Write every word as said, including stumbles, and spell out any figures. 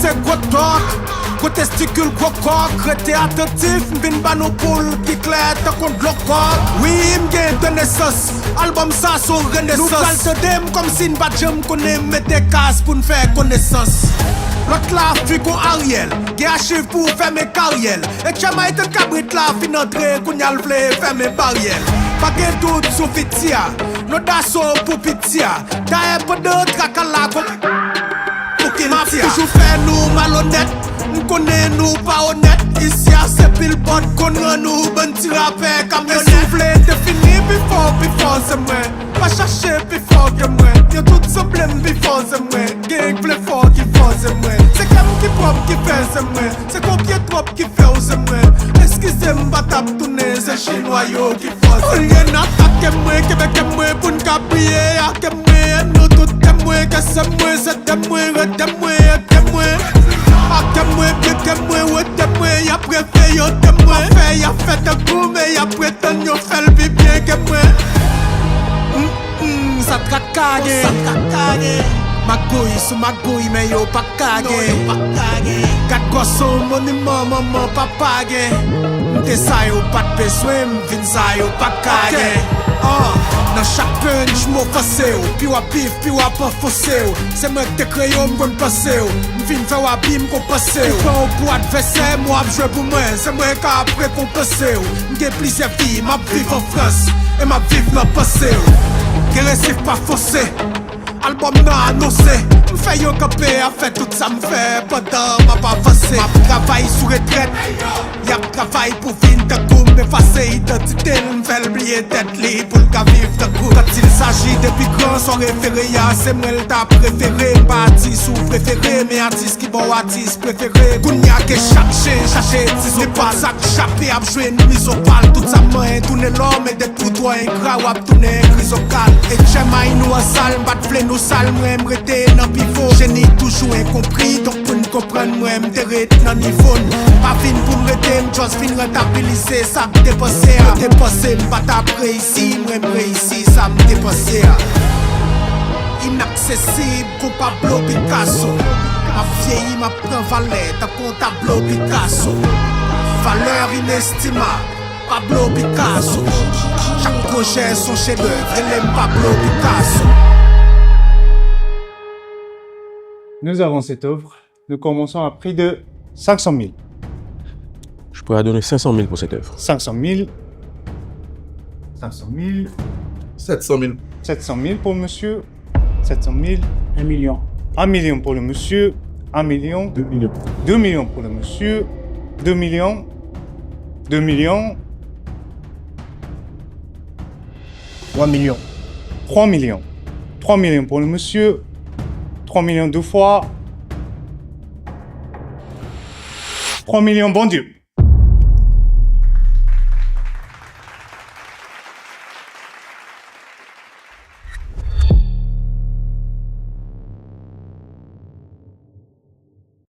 Se gwo tòk, gwo testikil, gwo kòk. Rete atantif, m vin ba nou poul ki klè tankou dlo kòk. Wi, m gen de nesans, albòm sa se yon renesans. Nou pral tande m kòmsi n pa t janm konnen, m mete kas pou n fè konesans. Lòt la fi kon Ariel, gen achiv pou fèmen karyè l. E Tchèmay tann kabrit la fin antre, kounye a l vle fèmen baryè l. Pa gen dout sou fiti a, nou daso pou piti a. Dayè pandan traka la, gon pou ki n ti a. M ap toujou fè nou malonèt, m konnen nou pa onèt. Isi a se pil bòt konn rann nou, bann ti rapè kamyonèt. E si w vle defini pi fò, pi fò se mwen. Pa chache pi fò ke mwen. Yo tout sanble m pi fò se mwen. Gen k vle fò ki fò se mwen. Se kè m ki pwòp ki fè se mwen. Se konpye twòp ki fè w se mwen. Eskize m, pa t ap tounen, se chinwa yo ki fò se mwen. Olye n atake mwen, kenbe kè mwen pou n ka priye a kè mwen. Nou tout temwen, kè se mwen, se temwen, ret temwen, e temwen. A kè mwen, byen temwen, wè temwen, y ap reve yo temwen. Fè y ap fè tankou, men y ap pretann yo fè l pi byen ke mwen. Mm, mm, sa t ka ka gen. Sa t ka ka gen. Magouy sou magouy, men yo pa ka gen. Gad gòson moniman manman papa gen. M te sa yo pa t bezwen m, vin sa yo pa ka gen. Ah, nan chak punch m ofanse w, pi w ap bif, pi w ap anfonse w. Se mwen k te kreye w, m konn panse w. M fin fè w abi, m konpanse w. Ou pran w pou advèsè, m w ap jwe pou mwen. Se mwen k ap rekonpanse w. M gen plizyè vi, m ap viv an Frans, e m ap viv nan panse w. Gen resif pa fonse. Albòm nan anonse. M fè yo kanpe a fè tout sa m fè pandan m ap avanse. M ap travay sou retrèt. Y ap travay pou vin tankou m, efase idantite l, m fè l bliye tèt li pou l ka viv tankou. Quand il s'agit de pi gran, sa w refere a, se mwen l ta prefere. M pa atis ou prefere, men atis ki ba w atis prefere. Kounye a ke chak chen chache ti zopal. Sa k chape ap jwenn mizopal. Tout sa manyen tounen lò, men de pou twa engra w ap tounen krizokal. E Tchèmay nou an sal, m pa t vle nou sal, mwen m rete nan pivo. Jeni toujou enkonpri, donk pou n konprann mwen m te ret nan nivo n. Pa vin pou m rete, m just vin rentabilize sa m te panse a. Yo te panse m pa t ap reyisi, mwen m reyisi sa m te panse a. Inaksesib kon Pablo Picasso. M ap vyeyi, m ap pran valè tankou yon tablo Picasso. Valè inestimab, Pablo Picasso. Chak pwojè s on chedèv, rele m Pablo Picasso. Nous avons cette œuvre. Nous commençons à prix de cinq cent mille. Je pourrais donner cinq cent mille pour cette œuvre. Cinq cent mille. Cinq cent mille. Sept cent mille. Sept cent mille pour le monsieur. Sept cent mille. Un million. Un million pour le monsieur. Un million. Deux millions. Deux millions pour le monsieur. Deux millions. Deux millions. Trois millions. Trois millions. Trois millions pour le monsieur. Trois millions deux fois. Trois millions, bon Dieu.